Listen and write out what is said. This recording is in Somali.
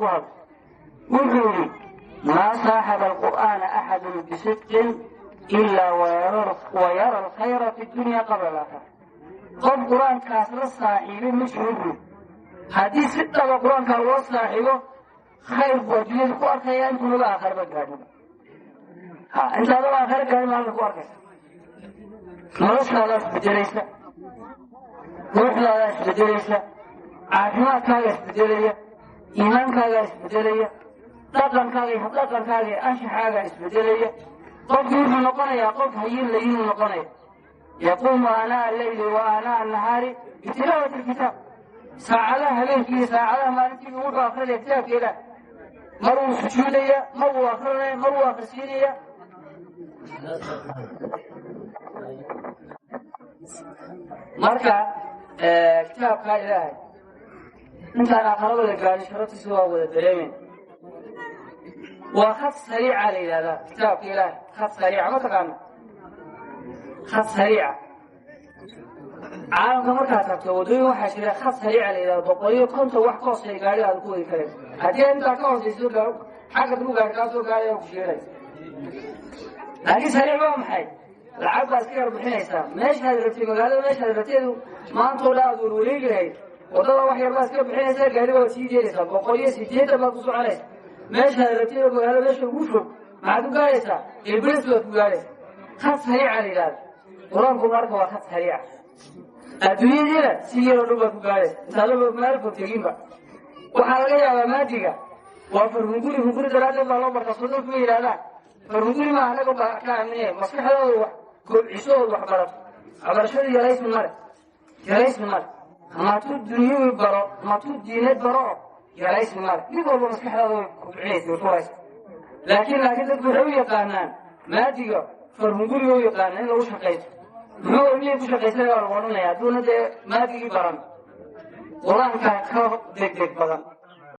ku hadlo. Wuxuu yidhi maa saaxaba alqur'aana axadun bisidqin ilaa wayara alkhayra fi dunya qabla alaakhira. Qof qur-aankaas la saaxiibay ma jiro buuri. Haddii si dhaba qur-aankaa loo saaxiibo, khayr buu adduunyada ku arkaya intuunaba aakharaba gaadhin. Ha, intaadaba aakhara gaadhin ma halka ku arkaysa. Noloshaadaa isbedelaysa, ruuxdaadaa isbedelaysa, caafimaadkaaga isbedelaya, iimaankaagaa isbedelaya, dhaqankaaga iyo habdhaqankaaga iyo anshaxaagaa isbedelaya. Qofkii wuxuu noqonayaa qof hayin layinuu noqonaya. Yaquumu aanaa alleyli wa aanaa annahaari bitilaawati alkitaab. Saacadaha habeenkii iyo saacadaha maalintiiba wuxuu akrinaya kitaabka Ilaah. Mar wuu sujuudaya, mar wuu akrinaya, mar wuu akrisiinaya. Marka kitaabkaa Ilaahay intaan aakhara wada gaadhin sharaftiisa waa wada dareemen. Waa khad sariica la yidhahdaa kitaabka Ilaahay. Khad sariica ma taqaana? Khad sariica caalamka markaad tagto waddooyin waxaa jira khad sariica la yidhahdo, 150 wax ka hooseeya gaariga aad ku wadi karayso. Haddii aad intaa ka hooseyso, xagga duu gaari kaa soo gaaraya ku sheelay. Laakiin sariic waa maxay? Lacag baad iska yar bixinaysaa, meeshaad rabtay, magaalada meeshaad rabteedu maantoo dhan aad warwareegi lahayd, waddada wax yar baad iska bixinaysaa, gaariga waad sii jeedaysaa, 180 baad ku soconaysa meeshaad rabtay oo magaalada meesha ugu fog. Maxaad ku gaaraysaa? Ilbris baad ku gaaraysaa. Khad sariica la yidhahda qur-aanku. Marka waa khad sariica, adduunyadiina si yaroo dhow baad ku gaaraysa intaadaba meel fog teginba. Waxaa laga yaabaa maadiga waa farhunguri, hunguri daraaddeed baa loo bartaa. Soo dadku ma yidhahdaan farhunguri maaha, anaga baa ka aaminaya maskaxdooda wax kobciso ood wax barato. Waxbarashadu yaraysi male, yaraysi male. Matu dunyawi baro, matu diineed baro oo yaraysi male. Mid walba maskaxdaada way kobcinaysa, way furaysa. Laakiin dadku waxay u yaqaanaan maadiga farhunguriga, u yaqaanaa in lagu shaqaysto. Muxuu miyay ku shaqaysanaya waa lagu odhanaya hadduuna dee maadigii baran. Qur-aankaa ka degdeg badan.